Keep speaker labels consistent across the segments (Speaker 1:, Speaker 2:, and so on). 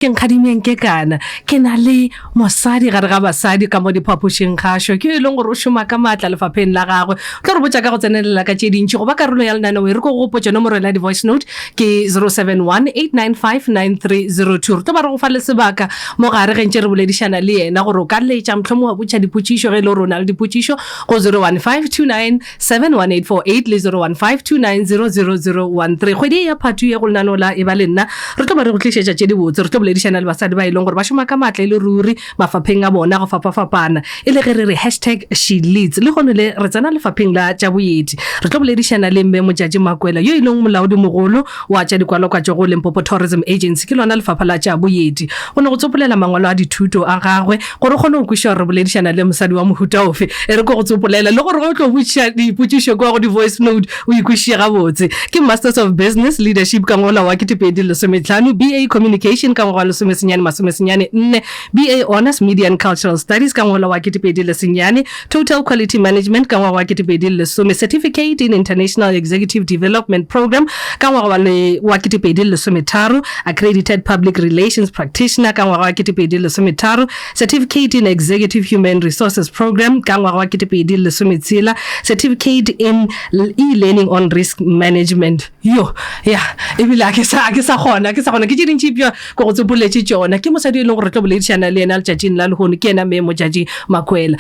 Speaker 1: Ke Nkgadimeng Kekana. Ke na le mosadi gare ga basadi ka mo diphapošing gašo, ke yo e leng gore o šoma ka maatla lefapheng la gagwe. O tlo re botša ka go tsenelela ka tše dintši. Go ba karolo ya lenaneo e re ko go gopotše nomoro yona ya di-voice note ke 0718959302. Re tlo ba re go fa le sebaka mo gare ge ntše re boledišana le yena gore o ka letša mohlomongwe wa botša dipotšišo ge e le gore o na le dipotšišo go 0152 71848 le 0152900013. Kgwedi ye ya Phathu ye go lenaneo la Eba le Nna, re tlo ba re go tlišetša tše dibotse. Re tlo boledišana le basadi ba e leng gore ba šoma ka maatla e le ruri mafapheng a bona go fapafapana, e le ge re re hashtag she leads. Lehono le re tsena lefapheng la tša boeti. Re tlo boledišana le Mme Modjadji Makwela yo e leng molaodimogolo wa tša dikwalakwatšo go Limpopo Tourism Agency, ke lona lefapha la tša boeti. Go no go tsopolela mangwalo a dithuto a gagwe gore o kgone go kwešiša gore re boledišana le mosadi wa mohuta ofe. E re ko go tsopolela le gore ge o tlo botšiša dipotšišo kua go di-voice note o ikwešiše gabotse. Ke Masters of Business Leadership ka ngwaga wa 2015, BA Communication ka ngwaga wa 1994, BA Honours Media and Cultural Studies ka ngwaga wa 2009, Total Quality Management ka ngwaga wa 2010, Certificate in International Executive Development Program ka ngwaga wa wa 2013, Accredited Public Relations Practitioner ka ngwaga wa 2013, Certificate in Executive Human Resources Program ka ngwaga wa 2016, Certificate in E-Learning on Risk Management. Yo, ya, ebile a ke sa, a ke sa kgona, a ke sa kgona. Ke tše dintši eupša ke go tsopoletše tšona. Ke mosadi yo e leng gore re tlo boledišana le yena letšatšing la lehono, ke yena Mme Modjadji Makwela.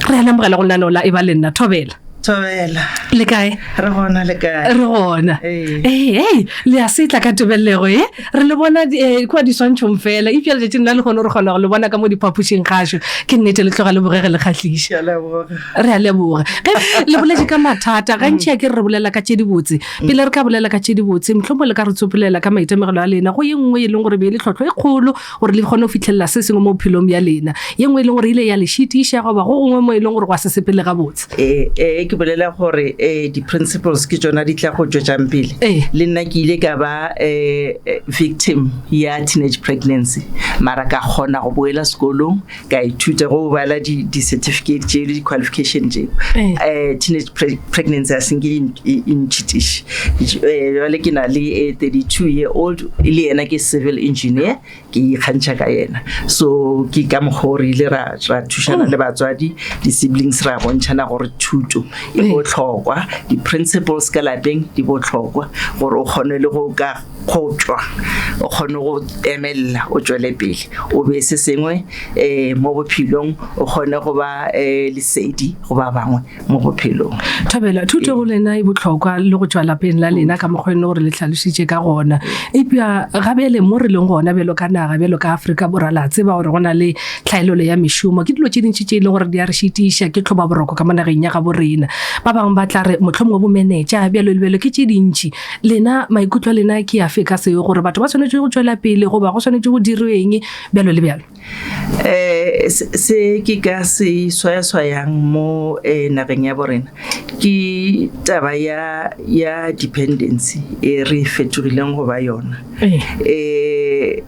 Speaker 1: Re a le amogela go lenaneo la Eba le Nna. Thobela.
Speaker 2: Thobela.
Speaker 1: Le kae?
Speaker 2: Re gona, le kae?
Speaker 1: Re gona.
Speaker 2: Ee.
Speaker 1: Ee, ee, le a setla ka tebelego e. Re le bona eh, kua diswantšhong fela, eupša letšatšing la lehono re kgona go le bona ka mo diphapošing gašo. Ke nnete le tloga le bogege le kgahliša.
Speaker 2: Ke a leboga.
Speaker 1: Re a leboga. Ge le boletše ka mathata, gantši a ke re re bolela ka tše dibotse. Pele re ka bolela ka tše dibotse, mohlomongwe le ka re tsopolela ka maitemogelo a lena go ye nngwe e leng gore be e le tlhohlo e kgolo gore le kgone go fihlelela se sengwe mo bophelong bja lena, ye nngwe e leng gore e ile ya le šitiša goba go gongwe mo e leng gore gwa se sepele gabotse.
Speaker 2: Ee, ee, ke bolela gore ee, di-principles ke tšona di tla go tšwetšang pele.
Speaker 1: Ee.
Speaker 2: Le nna ke ile ka ba eh, victim ya teenage pregnancy, mara ka kgona go boela sekolong ka ithuta go bala di-certificate tše le di-qualification tše.
Speaker 1: Ee.
Speaker 2: Teenage pregnancy a senke e ntšhitiše. Jwale ke na le a 32 year old, le yena ke civil engineer, ke ikgantšha ka yena. So ke ka mokgwa o re ile ra thušana le batswadi, di-siblings, ra bontšhana gore thuto e bohlokwa, di-principles ka lapeng di bohlokwa gore o kgone le go ka go tšwa, o kgone go emelela, o tšwele pele, o be se sengwe um mo bophelong, o kgone go ba um lesedi go ba bangwe mo bophelong.
Speaker 1: Thobela, thuto go lena e bohlokwa le go tšwa lapeng la lena ka mokgwa e leng gore le hlalošitše ka gona. Eupša ga bjale mo re leng gona bjalo ka naga, bjalo ka Afrika Borwa, la tseba gore go na le tlhaelelo ya mešomo. Ke dilo tše dintši tše e leng gore di a re šitiša, ke tlhobaboroko ka mo nageng ya gabo rena. Ba bangwe ba tla re mohlomongwe bomenetša, bjalo le bjalo, ke tše dintši. Lena, maikutlo a lena ke afe ka seo, gore batho ba swanetše go tšwela pele goba go swanetše go dirweng, bjalo le bjalo?
Speaker 2: Um se ke ka se swayaswayang mo um nageng ya borena ke taba ya ya dependency e re fetogileng go ba yona. Um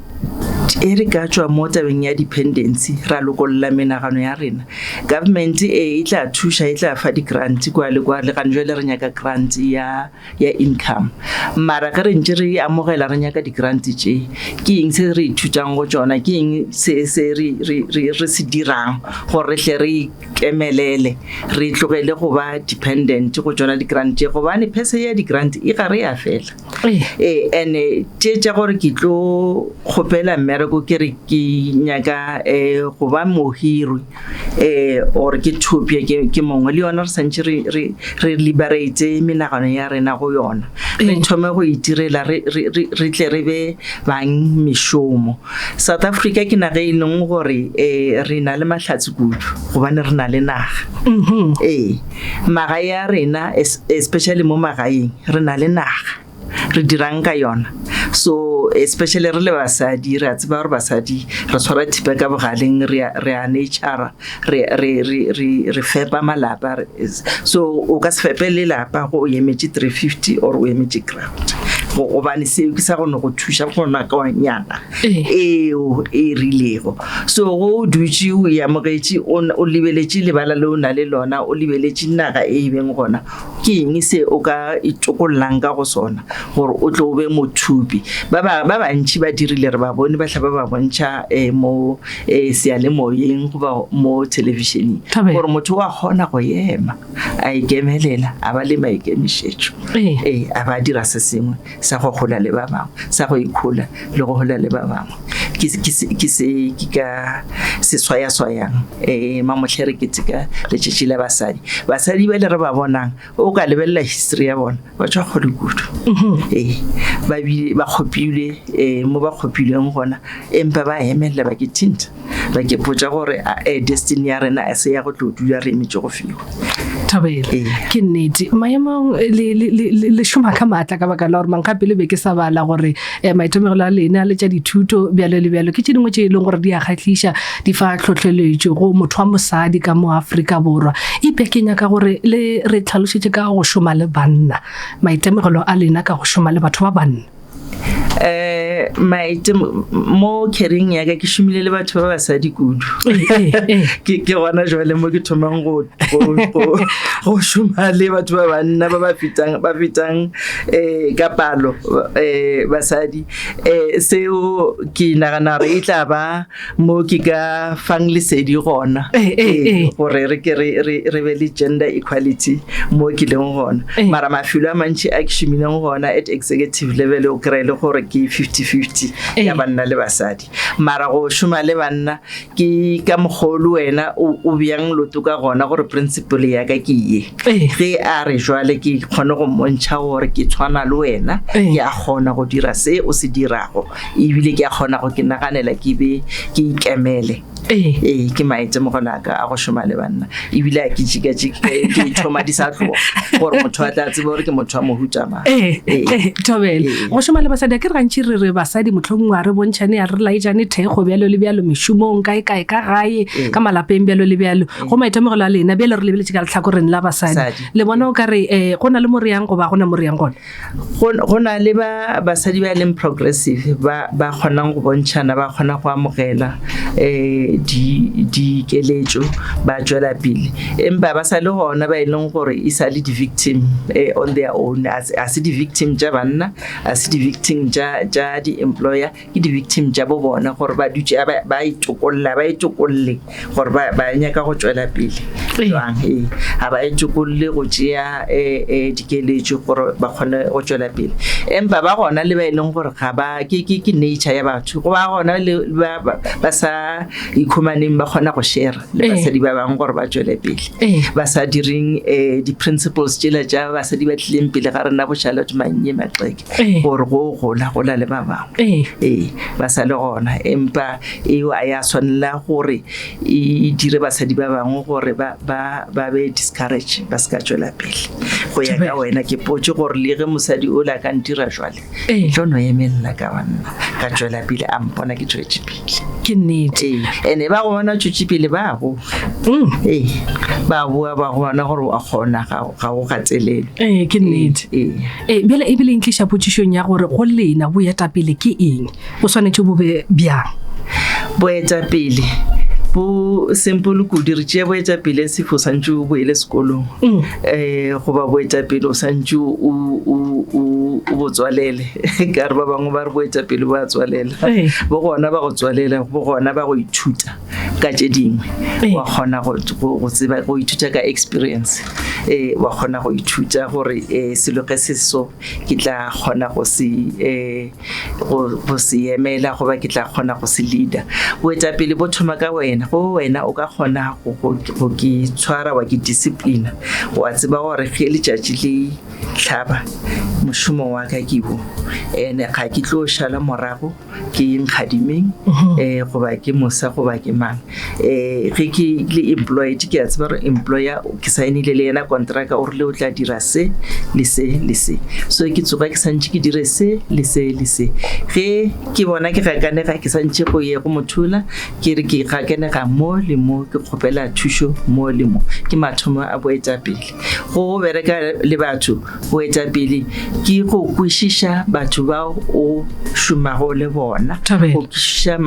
Speaker 2: e re ka tšwa mo tabeng ya dependency ra lokolla menagano ya rena, government e e tla thuša, e tla fa di-grant kwa le kwa, le gane jwale re nyaka grant ya ya income. Mara ge re ntše re amogela re nyaka di-grant tše, ke eng se re ithutang go tšona, ke eng se se re re re re se dirang gore re tle re ikemelele, re tlogele go ba dependent go tšona di-grant tše, gobane phese ya di-grant e gare ya fela. Ee, and-e tše tša gore ke tlo kgopela mmereko ke re ke nyaka um go ba mohirwi um or ke thopše ke ke mongwe, le yona re santše re re re liberate menagano ya rena go yona, re thome go itirela, re re re re tle re be bang mešomo. South Africa ke naga e leng gore um re na le mahlatse kudu gobane re na le naga. Ee, magae a rena especially mo magaeng re na le naga, re dirang ka yona? So especially re le basadi, re a tseba gore basadi re tshwara thipa ka bogaleng, re a re a nature, re re re re re fepa malapa. So o ka se fepe lelapa go o emetše 350 or o emetše grant. Gobane seo ke sa go no go thuša go nakonyana eo e rilego. So go o dutše o e amogetše, o lebeletše lebala le o na le lona, o lebeletše naga e e beng gona, ke eng se o ka itokollang ka go sona gore o tlo o be mothupi? Ba ba ba bantši ba dirile, re ba bone ba hla ba ba bontšha eh, mo eh, seyalemoyeng goba mo thelebišeneng gore motho wa kgona go ema a ikemelela, a ba le maikemišetšo, ee, a ba dira se sengwe sa go gola le ba bangwe, sa go ikhola le go gola le ba bangwe. Ke ke se ke ka se swayaswayang um mamotlhe re keteka letšatši la basadi. Basadi ba le re ba bonang, o ka lebelela history ya bona, ba tšwa kgole kudu. Ee, ba bile ba kgopilwe um mo ba kgopilweng gona, empa ba emelela ba ke thinta, ba ke potša gore destiny ya rena a se ya go tlo dula re emetše go fiwa.
Speaker 1: Thobela.
Speaker 2: Ee.
Speaker 1: Ke nnete. Maemong le, le, le, le, le šoma ka maatla ka baka la gore mankgapele be ke sa bala gore eh, maitemogelo a lena le tša dithuto bjalo le bjalo ke tše dingwe tše e leng gore di a kgahliša, di fa tlhohleletšo go motho wa mosadi ka mo Afrika Borwa. Eupša ke nyaka gore le re tlhalošetše ka go šoma le banna, maitemogelo a lena ka go šoma le batho ba banna.
Speaker 2: Eh, maite mo caring ya ka ke šomile le batho ba basadi kudu. Ke ke gona jwale mo ke thomang go go šoma le batho ba banna ba ba fetang ba fetang eh ka palo eh basadi. Eh seo ke nagana gore e tla ba mo ke ka fang lesedi gona gore re ke re re re be le gender equality mo ke leng gona. Mara mafelo a mantši a ke šomileng gona at executive level o kry-e le gore ke 50-50 ya banna le basadi. Mara go šoma le banna ke ka mokgwa o le wena o bjang loto ka gona gore principle ya ka ke ye. Ge a re jwale ke kgone go mmontšha gore ke tshwana le wena, ke a kgona go dira se o se dirago. Ebile ke a kgona go ke naganela ke be ke ikemele. Ee, ke maitemogelo a ka a go šoma le banna. Ebile a ke tšikatšike ke thoma di sa tloga gore motho a tla tseba gore ke motho wa mohuta mang.
Speaker 1: Ee, Thobela. Go šoma le basadi, a ke re gantši re re basadi mohlomongwe a re bontšhane, a re laetšane thekgo bjalo le bjalo mešomong, kae kae, ka gae, ka malapeng bjalo le bjalo. Go maitemogelo a lena, bjale re lebeletše ka lehlakoreng la basadi, le bona o ka re um go na le mo re yang goba ga go na mo re yang gona?
Speaker 2: Go, go na le ba basadi ba leng progressive ba ba kgonang go bontšhana, ba kgona go amogela um di dikeletšo, ba tšwela pele. Empa ba sa le gona ba e leng gore e sa le di-victim eh, on their own. A se di-victim tša banna, a se di-victim tša tša di-employer, ke di-victim tša bo bona gore ba dutše ba ba itokolla, ba itokolle gore ba ba nyaka go tšwela pele jwang. Ee, ga ba itokolle go tšea um dikeletšo gore ba kgone go tšwela pele. Empa ba gona le ba e leng gore ga ba ke ke ke nature ya batho, go ba gona le ba ba sa ikhumaneng ba kgona go share le basadi ba bangwe gore ba tšwele pele, ba sa direng um di-principles tšela tša basadi ba tlileng pele ga rena bo Charlotte Mannye Maxeke. Gore go gola gola le ba bangwe. Ee, ba sa le gona, empa eo a ya swanela gore e dire basadi ba bangwe gore ba ba ba be discourage, ba se ka tšwela pele. Go ya ka wena ke potše gore le ge mosadi o la ka ntira jwale, ke tlo no emelela ka banna ka tšwela pele, a mpona ke tšwetše pele.
Speaker 1: Ke nnete.
Speaker 2: Ee, ene ba go bona tšwetše pele ba go. Ee, ba boa ba go bona gore wa kgona, ga ga o gatelelwe.
Speaker 1: Ee, ke nnete.
Speaker 2: Ee.
Speaker 1: Ee, bjale ebile e ntliša potšišong ya gore go lena boetapele ke eng? Bo swanetše bo be bjang?
Speaker 2: Boetapele bo simple kudu. Re tšea boetapele sefo o santše o boele sekolong, um goba boetapele o santše o bo tswalele. Ka re ba bangwe ba re boetapele bo a tswalela, bo gona ba go tswalela, bo gona ba go ithuta ka tše dingwe. Wa kgona go tseba go ithuta ka experience, eh wa kgona go ithuta gore eh selo ge se so ke tla kgona go se eh go se emela, goba ke tla kgona go se leader. Boetapele bo thoma ka wena, go wena o ka kgona go ke tshwara wa ke discipline, wa tseba gore ge letšatši le hlaba mošomo wa ka ke bo, ene ga ke tlo šala morago ke nkgadimeng, eh goba ke mosa goba ke mang. Um ge ke le employed ke a tseba gore employer ke saenile le yena kontraka o rile o tla dira se le se le se. So ke tsoga ke santše ke dire se le se le se. Ge ke bona ke gakanega ke santše go ye go mothola ke re ke gakanega mo le mo ke kgopela thušo mo le mo. Ke mathomo a boetapele. Go bereka le batho boetapele ke go kwešiša batho bao o šomago le bona, go kwešiša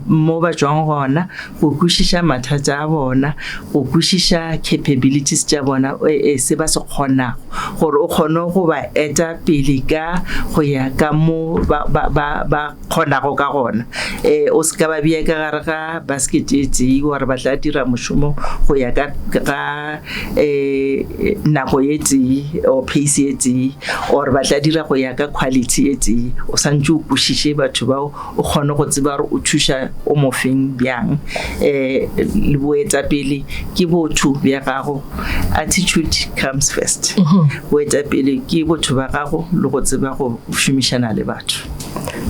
Speaker 2: mo ba tšwang gona, go kwešiša mathata a bona, go kwešiša capabilities tša bona, se ba se kgonago, gore o kgone go ba eta pele ka go ya ka mo ba kgonago ka gona. O se ka ba bea ka gare ga basket e tee gore ba tla dira mošomo go ya ka um nako ye tee or pace ye tee or ba tla dira go ya ka quality ye tee. O santse o kwešiše batho bao o kgone go tseba gore o thuša o mofeng bjang. Um boetapele ke botho bja gago, attitude comes first. Boetapele ke botho ba gago le go tseba go šomišana le batho.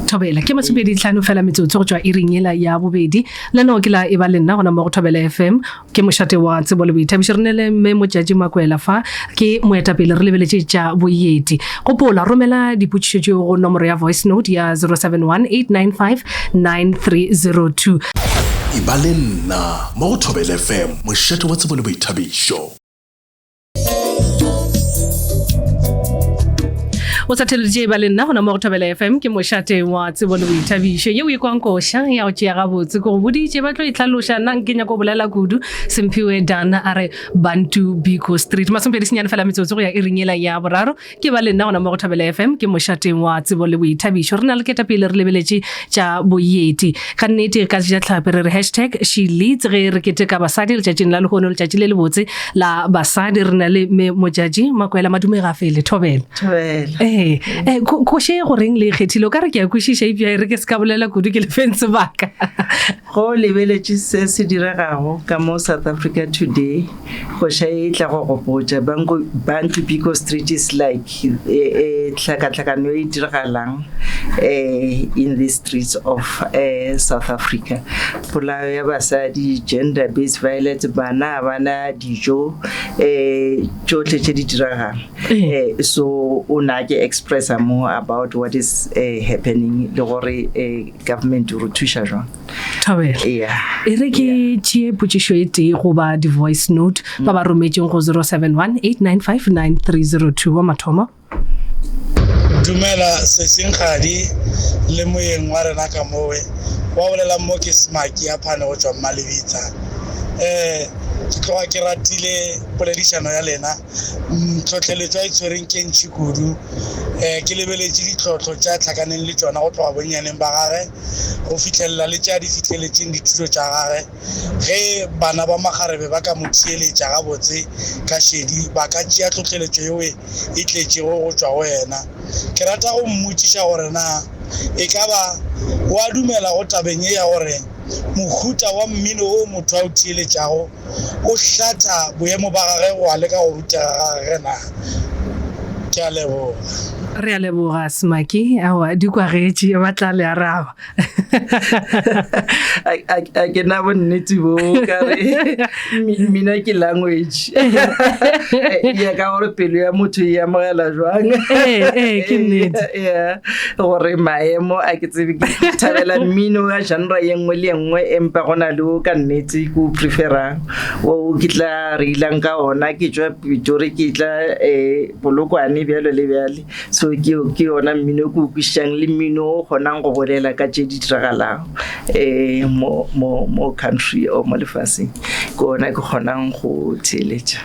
Speaker 1: Thobela ke masomepedi tlhano fela metsotso go tšwa iring yela ya bobedi. Lenaneo ke la e ba le nna gona mo go Thobela FM. Ke mošate wa tsebo le boithabišo. Re ne le Mme Motšatši Makwela fa, ke moetapele, re lebeletše tša boeti. Gopola, romela dipotšišo tšeo go nomoro ya voice note ya 0718959302.
Speaker 3: Eba le nna mo go Thobela FM, mošate wa tsebo le boithabišo.
Speaker 1: O sa theleditše e ba le nna gona mo go Thobela FM, ke mošate wa tsebo le boithabišo. Yeo e kwang koša ya go tšea gabotse, ke go boditše ba tlo e hlaloša, nna nke nyako bolela kudu. Semphiwe Dana a re Bantu Biko Street, masomepedi senyane fela metsotso go ya iring yela ya boraro. Ke ba le nna gona mo go Thobela FM, ke mošateng wa tsebo le boithabišo. Re na le ketapele, re lebeletše tša boeti. Ka nnete ka Sejatlhapi re re hashtag she leads ge re keteka basadi letšatšing la lehono, letšatši le lebotse la basadi. Re na le me Modjadji Makwela Madume ga fele. Thobela.
Speaker 2: Thobela.
Speaker 1: Ee, eh, koše go reng le ikgethile? O ka re ke a kwešiša eupša e re ke se ka bolela kudu ke le feng sebaka.
Speaker 2: Go lebeletše se se diregago ka mo South Africa today, Koša e tla go gopotša Bantu Biko Street is like tlhakatlhakano e diragalang in the streets of South Africa. Polao ya basadi, gender based violence, bana ga bana dijo, tšohle tše di diragalang. So o na ke expressa more about what is happening le gore government o re thuša jwang.
Speaker 1: Thobela.
Speaker 2: Yeah.
Speaker 1: E re ke tšee potšišo e tee goba di-voice note ba ba rometšeng go 071 895 9302 wa mathomo.
Speaker 4: Dumela Sesinkgadi le moyeng wa rena ka mowe wa bolelang mo ke Smaki ya Phane go tšwa Mmalebitla. Eh ke tloga ke ratile poledišano ya lena. Tlhohleletšo a e tshwereng ke ntši kudu. Eh ke lebeletše ditlhohlo tša tlhakaneng le tšona go tloga bonnyaneng ba gage. go fihlelela le tše a di fihleletšeng dithuto tša gage. Ge bana ba makgarebe ba ka mo theeletša gabotse ka šedi, ba ka tšea tlhohleletšo yeo e tletšego go tšwa go yena. Ke rata go mmotšiša gore na e ka ba o a dumela go tabeng ye ya gore mohuta wa mmino wo motho a o theeletšago o hlatha boemo ba gage go a leka go rutega ga gage na? Ke a leboga.
Speaker 1: Re a leboga Smaki. Aowa di kwagetše ba tla le araba.
Speaker 2: A ke na bonnete bo ka re mmino ke language ya ka gore pelo ya motho e amogela jwang.
Speaker 1: Ee, ke nnete.
Speaker 2: Yeah, gore maemo a ke tsebe ke thabela mmino wa genre ye nngwe le ye nngwe empa go na le o ka nnete ke o preferang o ke tla reilang ka ona ke tšwa Pitori ke tla um Polokwane bjalo le bjale so ke yona mmino ke o kwešišang le mmino o kgonang go bolela ka tše di diragalang um mo country or mo lefaseng ke ona ke kgonang go theeletša.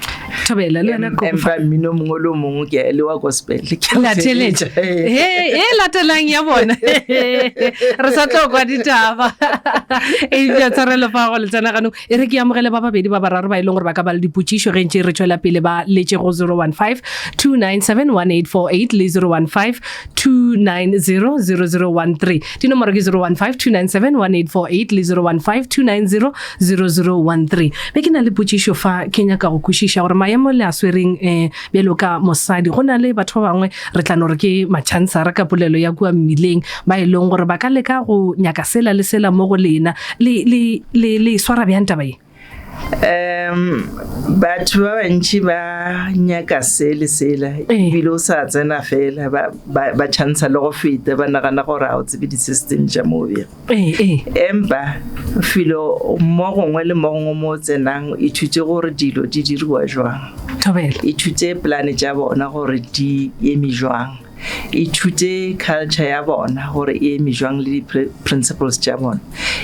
Speaker 1: Thobela le yona
Speaker 2: empa mmino mongwe le o mongwe ke le wa gospel
Speaker 1: ke la theeletša e latelang ya bona re sa tlo kwa ditaba eupša tshwarelo fa go le tsena ganong e re ke amogele ba babedi ba bararo ba e leng gore ba ka ba le dipotšišo ge ntše re tšwela pele ba letše go 015 297 1848 le 015 290 0013 dinomoro ke 015 297 1848 le 015 290 0013. Be ke na le potšišo fa, ke nyaka go kwešiša gore maemo le a swereng um bjalo ka mosadi. Go na le batho ba bangwe re tla no re ke matšhansara ka polelo ya kua mmileng, ba e leng gore ba ka leka go nyaka sela le sela mo go lena. Le, le, le, le e swara bjang taba ye?
Speaker 2: Um batho ba bantši ba nyaka se le sela ebile o sa tsena fela ba, ba, ba chantsha le go feta ba nagana gore ga o tsebe di-system tša mo bjang. Empa felo mo gongwe le mo gongwe mo o tsenang ithute gore dilo di diriwa jwang. Ithute polane tša bona gore di eme jwang. Ithute culture ya bona gore e eme jwang le di-principles tša bona.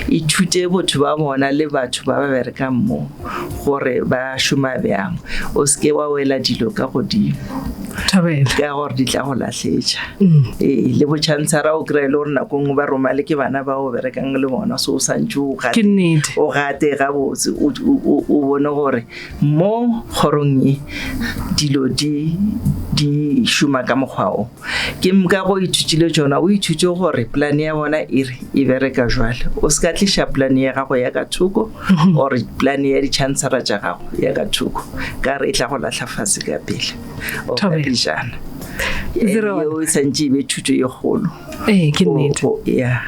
Speaker 2: Ithute botho ba bona le batho ba ba berekang mo gore ba šoma bjang. O se ke wa wela dilo ka godimo. Ka gore di tla go lahletša. Ee, le bo chancellor o kry-e le gore nako nngwe ba roma le ke bana ba o berekang le bona, so o santše o gate, o gate gabotse o bone gore Mo kgorong ye, dilo di di šoma ka mokgwa o. Ke ka go ithutile tšona, o ithute gore polane ya bona e re e bereka jwale. O se ka tliša polane ya gago ya ka thoko or polane ya ditšhansara tša gago ya ka thoko, ka re e tla go lahla fase ka pele or ka pejana. Yeo e santše e be thuto ye kgolo.
Speaker 1: Ee, ke nnete.
Speaker 2: Yeah,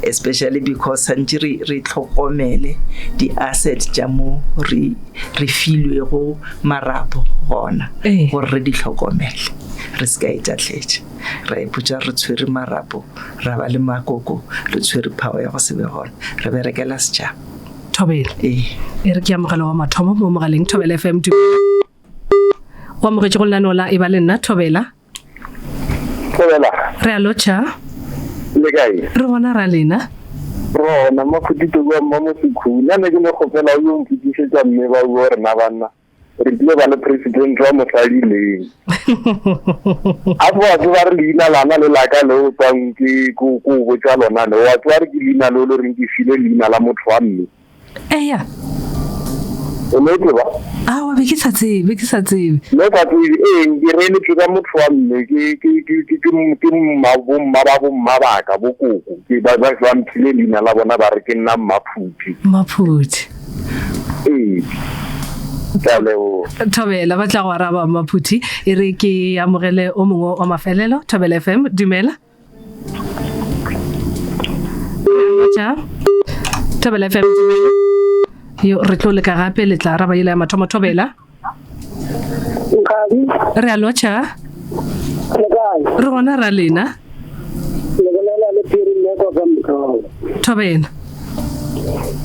Speaker 2: especially because santše re re tlhokomele di-asset tša mo re re filwego marapo gona
Speaker 1: Ee.
Speaker 2: gore re di tlhokomele re se ka itahletša ra ipotša re tshwere marapo ra ba le makoko re tshwere power ya go se be gona re berekela setšhaba.
Speaker 1: Thobela.
Speaker 2: Ee.
Speaker 1: E re ke amogela wa mathomo mo mogaleng Thobela FM. O amogetše go lenaneo la E ba le nna Thobela.
Speaker 5: Thobela.
Speaker 1: Re a lotšha.
Speaker 5: Le kae?
Speaker 1: Re gona ra lena.
Speaker 5: Rona Makhutito kua Mmamosekhung. Nna ne ke no kgopela o yo mpotšišetša mme ba bua rena banna re tlile ba le president wa mosadi leng. A wa tseba re leina lana le laka le o tswang ke ko o botša lona le wa tseba re ke leina le o le reng ke file leina la motho wa mme.
Speaker 1: Eya.
Speaker 5: O ne o tseba?
Speaker 1: Aowa, be ke sa tsebe, be ke sa tsebe.
Speaker 5: Ne o sa tsebe? Ee, ke reeletšwe ka motho wa mme, ke, ke, ke, ke, ke, ke mma, bomma ba bomma ba ka, bo koko. Ke ba, ba, ba mphile leina la bona ba re ke nna Mmaphuthi.
Speaker 1: Mmaphuthi.
Speaker 5: Ee. Ke a leboga.
Speaker 1: Thobela, ba tla go araba Mmaphuthi. E re ke amogele o mongwe wa mafelelo. Thobela FM, dumela. Tša. Thobela FM. Yo re tlo leka gape le tla araba yela ya mathomo Thobela.
Speaker 6: Nkgadi.
Speaker 1: Re a lotšha.
Speaker 6: Le kae?
Speaker 1: Re gona ra lena.
Speaker 6: Le bolela le Phiri Mmeko ka Mokgalo.
Speaker 1: Thobela.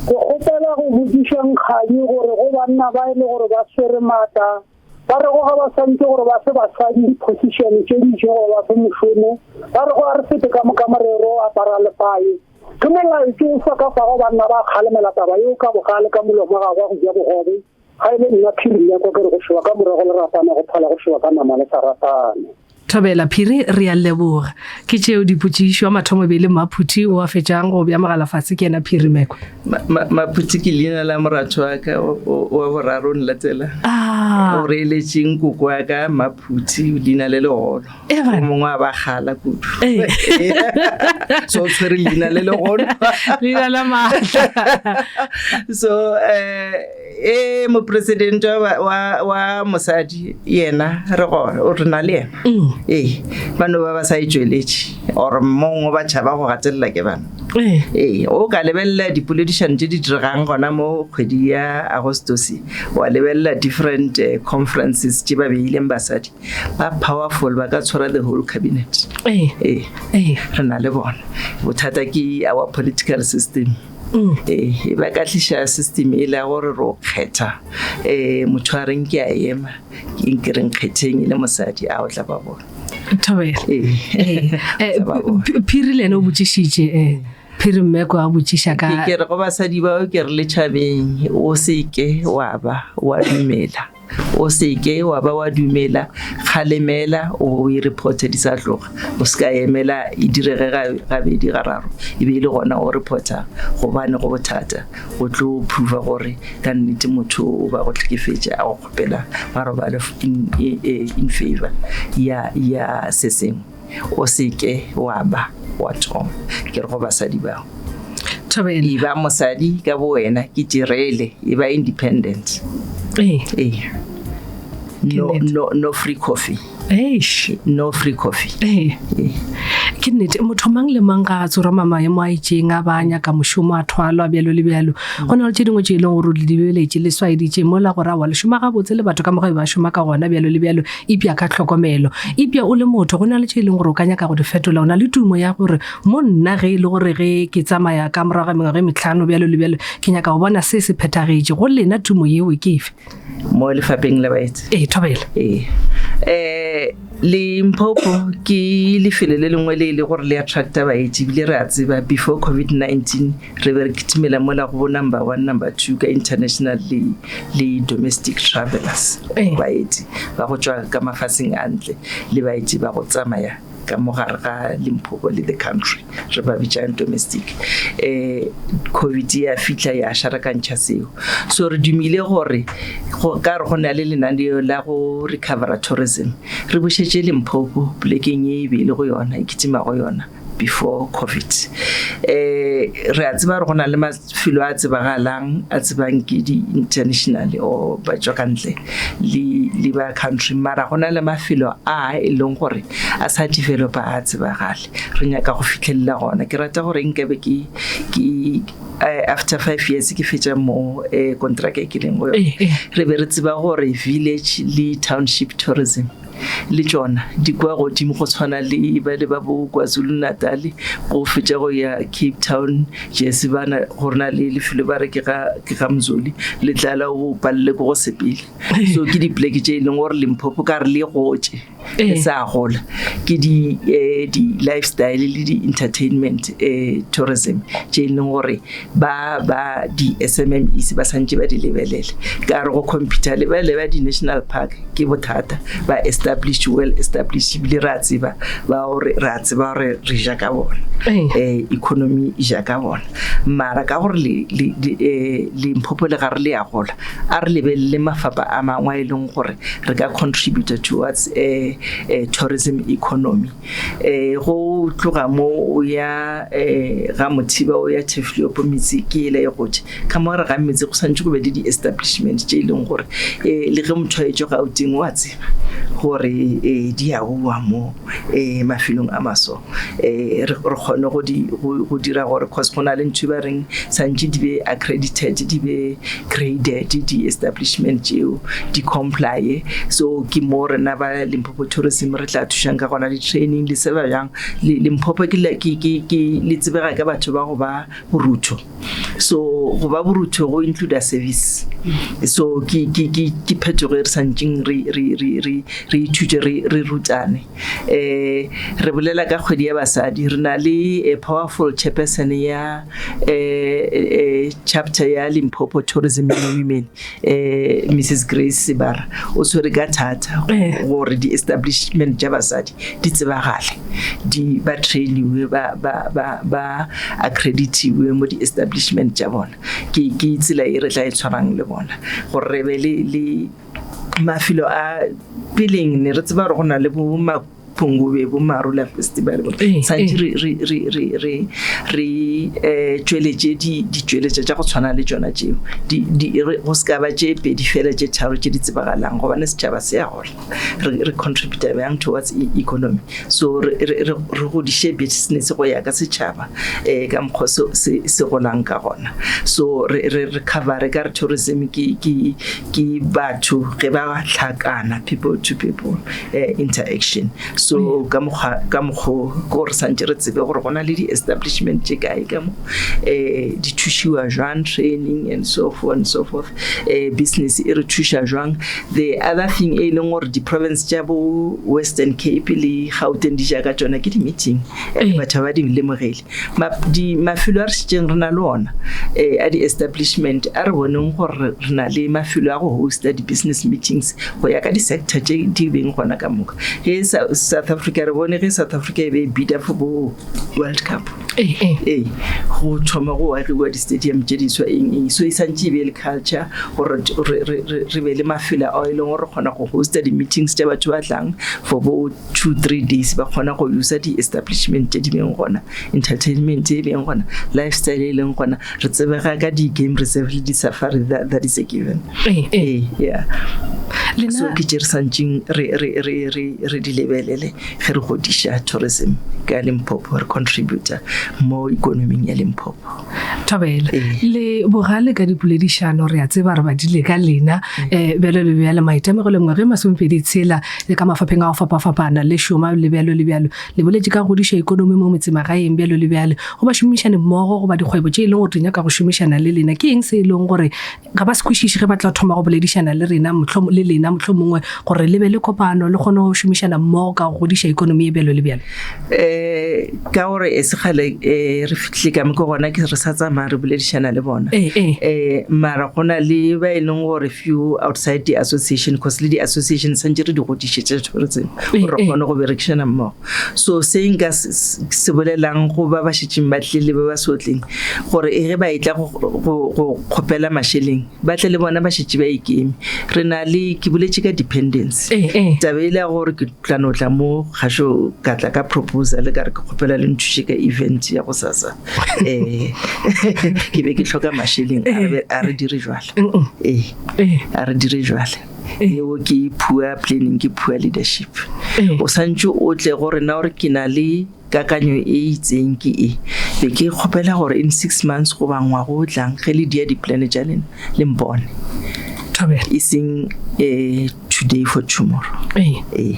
Speaker 6: Ke kgopela go botšiša Nkgadi gore go banna ba e le gore ba swere maatla Ba rego ga ba swantše gore ba fe basadi diphosišene tše di itšego goba ba fe mošomo. Ba rego a re fete ka moka morero o apara lepae. Ke molaetšo o fa ka fago banna ba kgalemela taba yeo ka bogale ka molomo wa gagwe wa go ja bogobe. Ga e le nna Phiri Nyako ke re go šoba ka morogo le ratana go phala go šoba ka nama le sa ratane.
Speaker 1: Thobela Phiri, Re a leboga. Ke tšeo dipotšišo. Wa mathomo e be e le Mmaphuthi, o a fetšang go bea mogala fase ke yena Phiri Mekwe.
Speaker 2: Maphuthi ke leina la moratho wa ka wa boraro o nlatela.
Speaker 1: Ah.
Speaker 2: O reeletšeng koko wa ka Maphuthi leina le legolo. O mongwe a ba gala kudu. So o tshwere leina le legolo.
Speaker 1: Leina la maatla.
Speaker 2: So eh E mopresidente wa, wa, wa mosadi yena re gona o re na le yena
Speaker 1: mm.
Speaker 2: ee ba no ba ba sa e tšweletše or mongwe ba tšhaba go gatelela ke bana
Speaker 1: ee
Speaker 2: ee o ka lebelela dipoledišano tše di diregang gona mo kgwedi ya agostosi wa lebelela different eh, conferences tše ba beileng basadi ba powerful ba ka tshwara the whole cabinet
Speaker 1: ee
Speaker 2: ee
Speaker 1: ee
Speaker 2: re na le bona bothata ke our political system
Speaker 1: Mm.
Speaker 2: Ee, ba ka tliša system e le ya gore ro kgetha um motho a reng ke a ema ke ke reng kgetheng e le mosadi a o tla ba bona
Speaker 1: Thobela.
Speaker 2: Ee.
Speaker 1: Ee. Eh,
Speaker 2: Tla ba bona.
Speaker 1: Phiri le ene o botšišitše eh Phiri Mmeko a botšiša ka
Speaker 2: ke re go basadi bao ke re le tšhabeng o seke wa ba wa dumela O se ke wa ba wa dumela, kgalemela o e reporte di sa tloga. O se ka emela e direge gabedi gararo e be e le gona o reporta gobane go bothata go tlo prova gore ka nnete motho o ba go hlekefetša a go kgopela marobalo in, in favor ya, ya se sengwe. O se ke wa ba wa thoma. Ke re go basadi bao.
Speaker 1: Thobela.
Speaker 2: E ba mosadi ka bo wena, ke tirele, e ba independent.
Speaker 1: Ee.
Speaker 2: Ee. No,
Speaker 1: nnete.
Speaker 2: no, no free coffee.
Speaker 1: Eish.
Speaker 2: No free coffee.
Speaker 1: Ee.
Speaker 2: Ee.
Speaker 1: Ke nnete, motho mang le mang ga a tsorama maemo a itšeng a ba a nyaka mošomo a thwalwa bjalo le bjalo. Go na le tše dingwe tše e leng gore o di lebeletše le swaeditše mola gore aowa le šoma gabotse le batho ka moka be ba šoma ka gona bjalo le bjalo, epša ka tlhokomelo. Epša o le motho go na le tše e leng gore o ka nyaka go di fetola, o na le tumo ya gore mo nna ge e le gore ge ke tsamaya ka morago ga mengwaga e mehlano bjalo le bjalo ke nyaka go bona se se phethagetše. Go lena tumo yeo ke efe?
Speaker 2: Mo lefapheng la baeti?
Speaker 1: Ee, thobela.
Speaker 2: Ee. Um Limpopo ke lefelo le lengwe le e le gore le attracta baeti, ebile re a tseba before COVID-19 re be re kitimela mola go bo number 1, number 2 ka international le, le domestic travelers.
Speaker 1: Ee.
Speaker 2: Baeti ba go tšwa ka mafaseng a ntle le baeti ba go tsamaya ka mo gare ga Limpopo le the country re ba bitšang domestic. COVID ya fihla ya šarakantšha seo, so re dumile gore go ka re go na le lenaneo la go recovera tourism, re bušetše Limpopo polekeng ye e be e le go yona, e kitima go yona before COVID. Re a tseba gore go na le mafelo a tsebagalang a tsebang ke di-international or ba tšwa ka ntle le ba country, mara go na le mafelo a e leng gore a sa developa a tsebagale, re nyaka go fitlhelela gona. Ke rata gore nkabe ke after 5 years ke fetša mo contract e ke leng go yona, re be re tseba gore village le township tourism le tšona di kwa godimo go tshwana le ba le ba bo KwaZulu Natal, go fetša go ya Cape Town, Jesse bana go rena le lefelo ba re ke ga Mzoli, le tlala o palele ko go sepele. So ke dipleke tše e leng gore Limpopo ka re le gotše, le sa gola, ke di di lifestyle le di entertainment tourism tše e leng gore ba ba di SMMEs ba santše ba di lebelele. Ka re go computer le ba le ba di national park ke bothata, ba establish, well established, ebile re a tseba ba gore re a tseba gore re ja ka bona, economy e ja ka bona. Mara ka gore le le Limpopo le gare le ya gola, a re lebelele mafapa a mangwe a e leng gore re ka contributor towards tourism economy. Go tloga mo o ya ga Mothiba o ya Turfloop, metse ke ela e gotše. Ka mo gare ga metse go santše go be le di-establishment tše e leng gore le ge motho a etšwa Gauteng o a tseba gore di a boa mo mafelong a maso. Re kgone go dira gore cause go na le ntho e ba reng santše di be accredited, di be graded di-establishment tšeo, di comply. So ke mo rena ba Limpopo Tourism re tla thušang ka gona le training le seba bjang. Limpopo ke le tsebega ka batho ba go ba borutho, so go ba borutho go include service. So ke phetogo e re santšeng re ithute, re rutane. Re bolela ka kgwedi ya basadi, re na le a powerful chairperson ya chapter ya Limpopo Tourism and Women, Mrs Grace Sebara, o tshwere ka thata gore di-establishment tša basadi di tsebagale, di ba trainiwe, ba accreditiwe mo di-establishment tša bona. Ke tsela e re tla e tshwarang le bona gore re be le mafelo a peleng ne re tseba gore go na le bo Mapungubwe, bo Marula Festival, santše re tšweletše ditšweletša tša go tshwana le tšona tšeo, go se ka ba tše pedi fela tše tharo tše di tsebagalang, gobane setšhaba se a gola. Re contributa bjang towards economy? So re godiše business go ya ka setšhaba ka mokgwa se golang ka gona. So re covere ka re tourism ke batho ge ba hlakana, people to people interaction. So ka mokgwa ka mokgo ke gore santše re tsebe gore go na le di-establishment tše kae ka mo, di thušiwa jwang, training and so forth and so forth. Business e re thuša jwang. The other thing e leng gore di-province tša bo Western Cape le Gauteng di ja ka tšona ke di-meeting, and batho ba di lemogele. Mafelo a re šetšeng re na le ona a di-establishment, a re boneng gore re na le mafelo a go hosta di-business meetings go ya ka di-sector tše di beng gona ka moka. Ge South South Africa re bone ge South Africa e be e bida for bo World Cup. Ee, go thoma go agiwa di-stadium tše diswa eng eng. So e santše e be le culture gore re be le mafelo ao e leng gore re kgona go hosta di-meetings tša batho ba tlang for bo 2-3 days, ba kgona go usa di-establishment tše di leng gona, entertainment e leng gona, lifestyle e leng gona. Re tsebega ka di-game reserve le di-safari, that is a given. Ee, yeah. So ke tše re santšeng re di lebelele ge re godiša tourism ka Limpopo, re contributor mo ikonoming ya Limpopo.
Speaker 1: Thobela le bogale ka dipoledišano, re a tseba re badile ka lena um bjalo le bjalo, maitemogelo ngwaga e 26 le ka mafapheng a go fapafapana le šoma le bjalo le bjalo. Le boletše ka go godiša ikonomi mo metsemagaeng bjalo le bjalo, go ba šomišane mmogo goba dikgwebo tše e leng gore di nyaka go šomišana le lena. Ke eng se e leng gore ga ba se kwešiše ge ba tla thoma go boledišana le rena mohlom, le lena mohlomongwe gore le be le kopano le kgone go šomišana mmogo ka go godiša ikonomi ye bjalo le bjalo?
Speaker 2: Um ka gore e se kgale um re fihlile ka mo ke gona ke re sa tsamaya re boledišana le bona.
Speaker 1: Ee,
Speaker 2: um mara go na le ba e leng gore few outside the association, cause le di-association santse re di godišetše tourism gore re kgone go berekišana mmogo. So se nka se bolelang go ba ba šetšeng ba tlile le ba ba sotleng, gore e ge ba etla go kgopela mašeleng, ba tle le bona ba šetše ba ikeme. Re na le, ke boletše ka dependency, taba e le ya gore ke tla no tla mo kgašo ka tla ka proposal ka re ke kgopela le nthuše ka event ya go sasa, um ke be ke hloka mašeleng, a re dire jwale, ee, a re dire jwale. Yeo ke poor planning, ke poor leadership. O santše o tle go rena gore ke na le kakanyo e itseng ke e, be ke kgopela gore in 6 months goba ngwago o tlang ge le dia di-plan tša lena le mpone, e seng um today for tomorrow. Ee,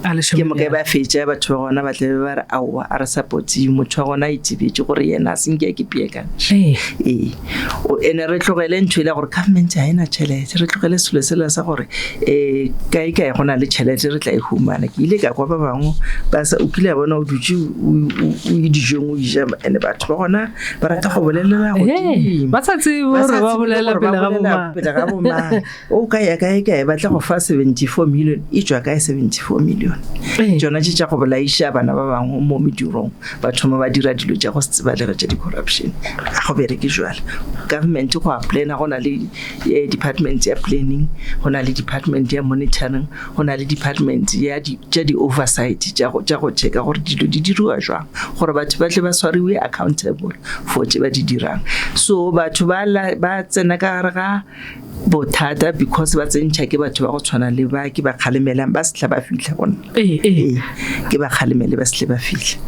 Speaker 2: ke moka ba fetša batho ba gona ba tlabe ba re aowa a re supporte motho wa gona, a itebetše gore yena a senke a ke peakantšhe. Ee, ene re tlogele ntho e le gore government ga ena tšhelete, re tlogele selo sela sa gore um kae kae go na le tšhelete re tla e humana. Ke ile ka kwa ba bangwe ba sa, o kile a bona o dutše o ye dijong o ija, ene batho ba gona ba rata go bolelela godimo,
Speaker 1: ba sa tsebe gore ba bolela
Speaker 2: pele ga bomang. O ka ya kae kae ba tla go fa 74 million, e tšwa kae 74 million? Tšona tše tša go bolaiša bana ba bangwe mo medirong, ba thoma ba dira dilo tša go se tsebalege tša di-corruption. Ga go bereke jwale. Government go a plana, go na le department ya planning, go na le department ya monitoring, go na le department ya tša di-oversight tša go checka gore dilo di diriwa jwang, gore batho ba tle ba swariwe accountable for tše ba di dirang. So batho ba tsena ka gare ga bothata because ba tsentšha ke batho ba go tshwana le ba ke ba kgalemelang ba setlha ba fitlha go nna.
Speaker 1: Ee,
Speaker 2: ke ba kgalemele ba setlhe ba fitlha.